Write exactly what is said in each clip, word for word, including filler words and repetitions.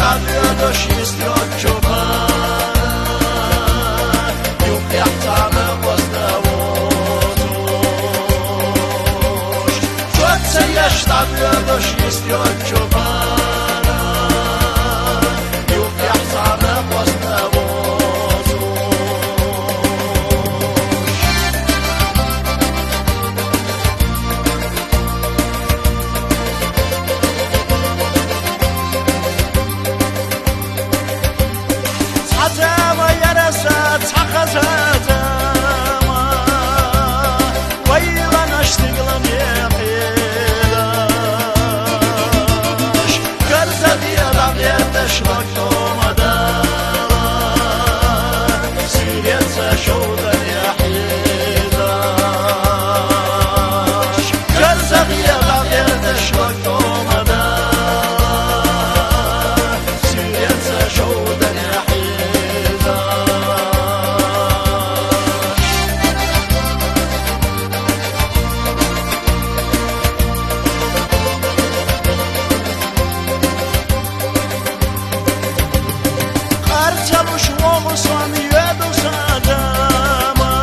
Хьаведаш истрот чопана, юххьехь цхьана къоста воцуш. Чот ца еш хьаведаш истрот чопана, юххьехь цхьана къоста воцуш. Цхьа тама яра сан, цхьа хаза тама, вайланаш стигалан яхьедаш. Карза дегӀ дӀагӀерташ лоттома дала, сиреца шовдан яхьедаш. Карза дегӀ дӀагӀерташ лоттома дала, сиреца шовдан яхьедаш. Къарцалуш вогӀу сан, йоьду сан дама,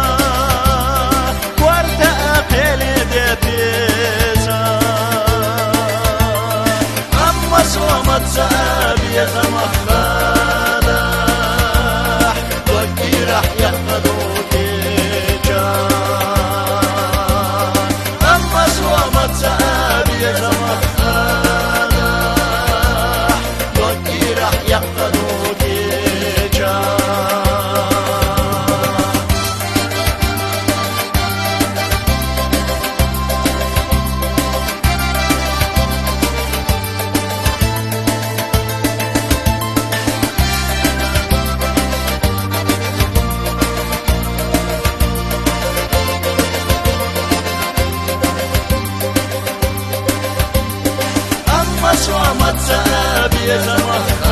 корта а кхели де теза. Амма со ма ца беза махкадахь, доггирахь яккха ду кеча. Амма со ма ца беза махкадахь, доггирахь яккха ду кеча. Амма со ма ца беза махкадахь,